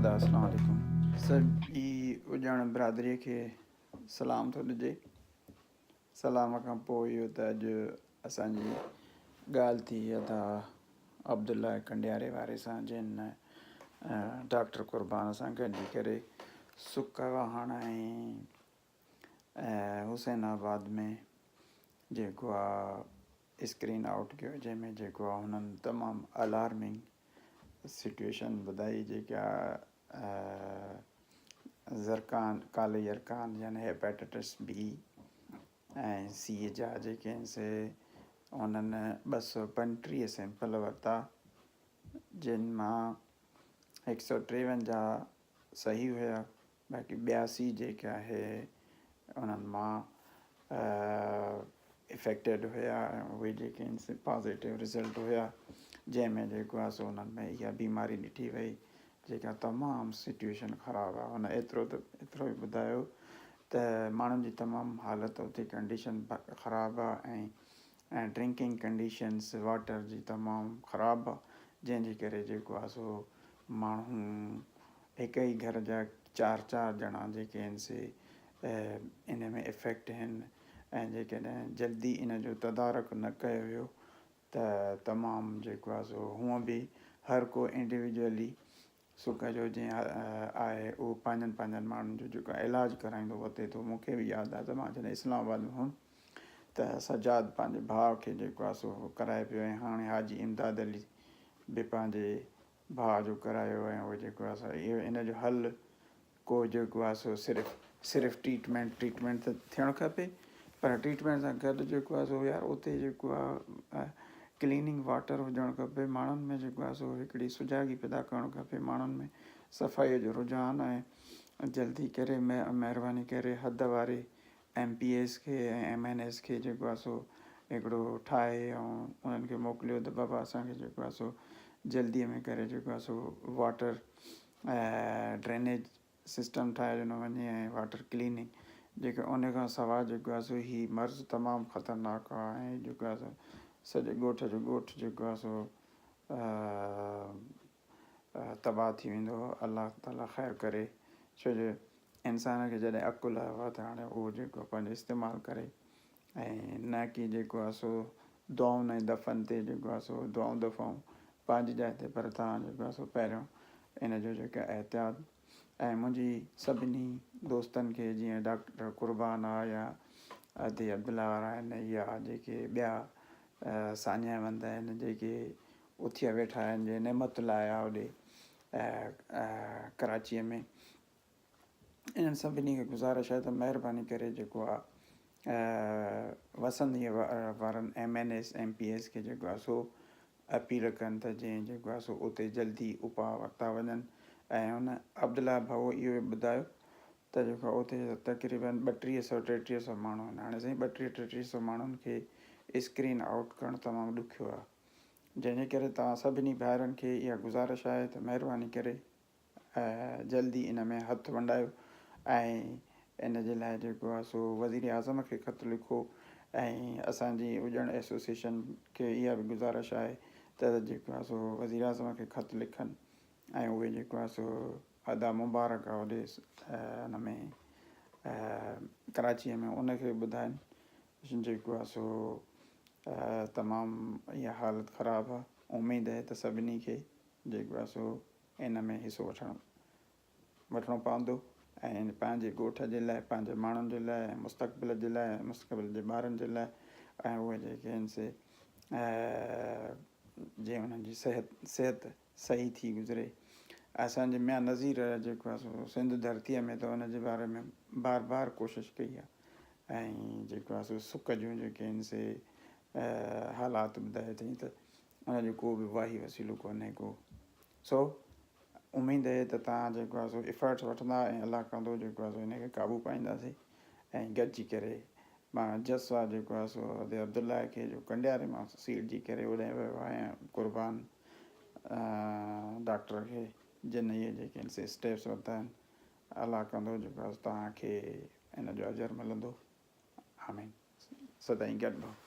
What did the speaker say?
ادا اسلام عليڪم. سڄي اڄڻ برادري کي سلام ٿو ڏجي. سلام کان پوء اهو ته اڄ اسان جي ڳالهه ٿي ادا عبدالله ڪنڊياري واري سان جن ڊاڪٽر قربان سان گڏجي ڪري سڪ واهڻ ۽ حسين آباد ۾ جيڪو آ اسڪرين آئوٽ ڪيو جنهن ۾ جيڪو آ هنن تمام الارمنگ سچويشن ٻڌائي جيڪا زرقان ڪالي يرقان يعني هيپاٽائٽس بي ۽ سي جا جيڪي آهن سي انهن 235 سيمپل ورتا جن مان 153 صحيح هيا باقي 82 جيڪي آهي انهن مان افيڪٽيڊ هيا ۽ اهي جيڪي آهن سي پازيٽو رزلٽ هيا جنهن ۾ جيڪو آهي سو انهن ۾ اها بيماري ڏٺي وئي جيڪا تمام سچويشن خراب آهي هن ايترو ته ايترو ئي ٻڌايو ته ماڻهن جي تمام حالت اتي ڪنڊيشن خراب آهي ۽ ڊرنڪنگ ڪنڊيشنس واٽر جي تمام خراب آهي جنهن جي ڪري جيڪو آهي سو ماڻهو هڪ ئي گهر جا چار چار ڄڻا جيڪي آهن سي ان ۾ افيڪٽ آهن ۽ جيڪڏهن جلدي ان جو تدارڪ نه ڪيو ويو ته تمام جيڪو آهي سو هونء به هر ڪو انڊيويجولي سک جو جنهن آهي اهو پنهنجن پنهنجن ماڻهن جو جيڪو علاج ڪرائيندو وتي ٿو مون کي به ياد آهي ته مان جڏهن اسلام آباد ۾ هئم ته سجاد پنهنجي ڀاء کي جيڪو آهي سو ڪرائي پيو ۽ هاڻي حاجي امداد علي به پنهنجي ڀاء جو ڪرايو ۽ اهو جيڪو آهي سو اهو ان جو حل ڪو جيڪو آهي سو صرف صرف ٽريٽمينٽ ٽريٽمينٽ ته ٿيڻ کپي پر ٽريٽمينٽ سان گڏ جيڪو آهي سو يار اتي جيڪو آهي ڪليننگ واٽر هجڻ کپي ماڻهن ۾ جيڪو آهي سو هڪڙي سجاڳي پيدا ڪرڻ کپي ماڻهن ۾ صفائي جو رجحان ۽ جلدي ڪري مهرباني ڪري حد واري ايم پي ايز کي ۽ ايم اين ايز کي جيڪو آهي سو هڪڙو ٺاهي ۽ انهن کي موڪليو ته بابا اسان کي جيڪو آهي سو جلدي ۾ ڪري جيڪو آهي سو واٽر ڊرينيج سسٽم ٺاهي ڏنو وڃي ۽ واٽر ڪليننگ جيڪو ان کان سواء جيڪو آهي سو هي مرض تمام خطرناڪ آهي ۽ جيڪو آهي سو سڄي ڳوٺ جو ڳوٺ جيڪو آهي سو تباهه ٿي ويندو الله تعالي خير ڪري ڇو جو انسان کي جڏهن عقل آيو آهي ته هاڻي اهو جيڪو پنهنجو استعمال ڪري ۽ نه ڪي جيڪو آهي سو دعائن ۽ دفن تي جيڪو آهي سو دعائون دفعائون پنهنجي جاء تي پر توهان جيڪو آهي سو پهريون ان جو جيڪو احتياط ۽ منهنجي سڀني دوستن کي جيئن ڊاڪٽر قربان آ يا ادي عبدالله وارا آهن يا جيڪي ٻيا ساڃاهه وند آهن جيڪي اٿيا ويٺا آهن جي نعمت الله آيا هوڏي ڪراچيء ۾ انهن سڀني کي گذارش آهي ته مهرباني ڪري جيڪو آهي وسنديء وارن M N As M P As کي جيڪو آهي سو اپيل ڪن ته جيئن جيڪو آهي سو اتي جلدي اپاء ورتا وڃن ۽ هن عبدالله ڀائو اهو به ٻڌايو ته جيڪو آهي اتي تقريبن 32 سو 33 سو ماڻهو آهن هاڻي سائين 32 33 سو ماڻهن کي اسڪرين آئوٽ ڪرڻ تمام ڏکيو آهي جنهن جي ڪري توهان سڀني ڀائرن کي اها گذارش آهي ته مهرباني ڪري جلدي ان ۾ هٿ ونڊايو ۽ ان جي لاء جيڪو آهي سو وزير اعظم کي خط لکو ۽ اسان جي اڄڻ ايسوسيئيشن کي اها به گذارش آهي ته جيڪو آهي سو وزير اعظم کي خط لکن ۽ اهي جيڪو آهي سو ادا مبارڪ هوڏي ان ۾ ڪراچيء ۾ ان کي ٻڌائن جيڪو آهي سو تمام اها حالت خراب آهي اميد آهي ته سڀني کي جيڪو آهي سو ان ۾ حصو وٺڻ وٺڻو پوندو ۽ پنهنجي ڳوٺ جي لاء پنهنجي ماڻهن جي لاء مستقبل جي لاء مستقبل جي ٻارن جي لاء ۽ اهي جيڪي آهن سي جي انهن جي صحت صحت صحيح ٿي گذري. اسان جي ميان نذير جيڪو آهي سو سنڌ ڌرتيء ۾ ته ان جي باري ۾ بار بار ڪوشش ڪئي آهي ۽ جيڪو آهي سو سڪ جون جيڪي آهن سي حالات ٻڌايا اٿئي ته ان جو ڪو به واهي وسيلو ڪونهي ڪو سو اميد آهي ته توهان جيڪو آهي سو افرٽس وٺندا ۽ الله ڪندو جيڪو آهي سو ان کي قابو پائينداسين ۽ گڏجي ڪري مان جس آ جيڪو آهي سو ادي عبدالله کي جو ڪنڊياري مان سيڙجي ڪري اوڏانهن ويو آهي ۽ قربان ڊاڪٽر کي جن اهي جيڪي آهن سي اسٽيپس ورتا آهن الله ڪندو جيڪو آهي توهان کي ان جو اجر ملندو آمين سدائين گڏ ڀاء.